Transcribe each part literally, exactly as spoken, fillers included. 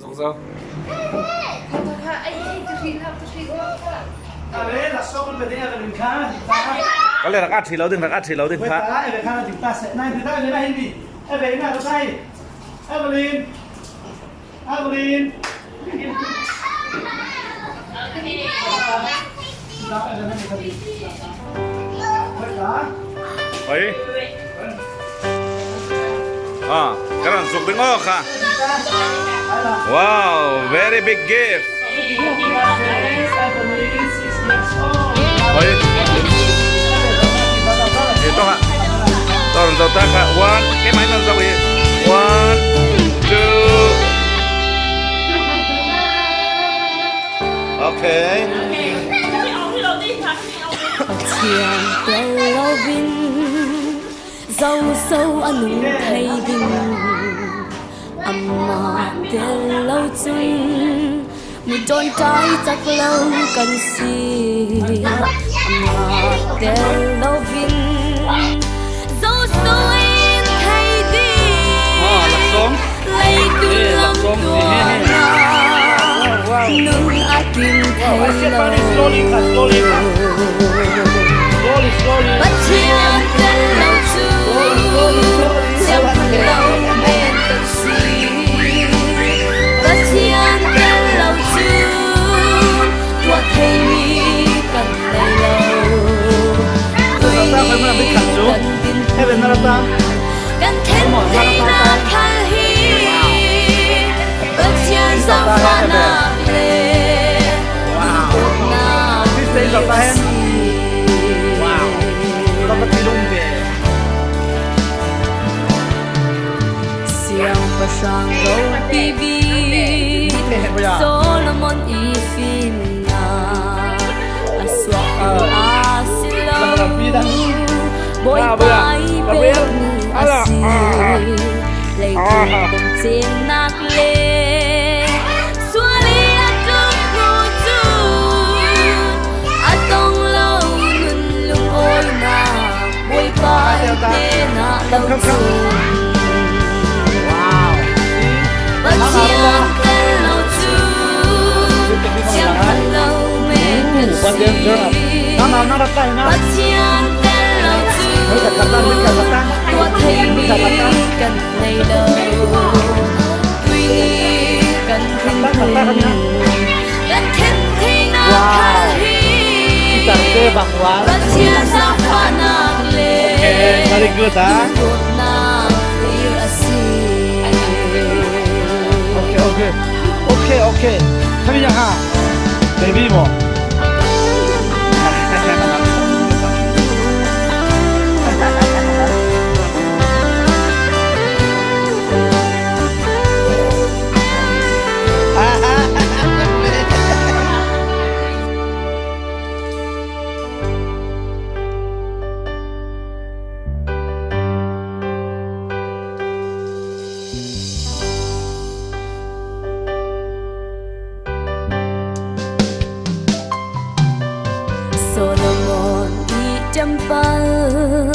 Zong zong. Ka le rak a thi lo ding, rak a thi lo ding kha. Evelyn, Evelyn. Oi. Ah, ka rawn zuk ding aw kha. Wow, very big gift. Oi. Ito ha. Ito, ito, ito, ha. One, keimah in rawn zo hi. One, two. Okay. Pathian tel lovin, Zoso a nung thei ding, amah tel lo chun, mi ṭawnṭai chak lo kan si. Amah tel lovin, Zoso en thei ding. Ah, lak sawm. Leitung lam tuana nun a kim thei lo. Pathian tel lo chu siam lo mek kan si. Pathian tel lo chu tuah thei mi kan nei lo. Tui ni kan din. Kan thlen theihna khal hi Pathian zaangfahnak leh duhdawtnak hi a si. Siangpahrang ropi bik Solomon i fimna a suak a si lo. Bawipa i pek ni a si. Leitung tung chennak le sual i a tluk hnu chu a tong lo nun lungawinak Bawipa i hnenah lo chun. Pathian tel lo chu siangpahrang lo mek kan si. Pathian tel lo chu tuah thei mi kan nei lo. Tui ni kan din. Kan thlen theihna khal hi Pathian zaangfahnak leh duhdawtnak hi a si. Okay, okay. Okay, okay. Kami yang ha. Baby mo. Solomon i temple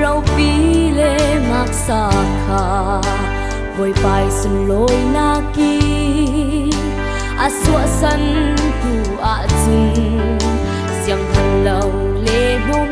ropi le ngaksa kha Bawipa i sunlawinak in a suahsan tu ahcun sianghman lo le hnawm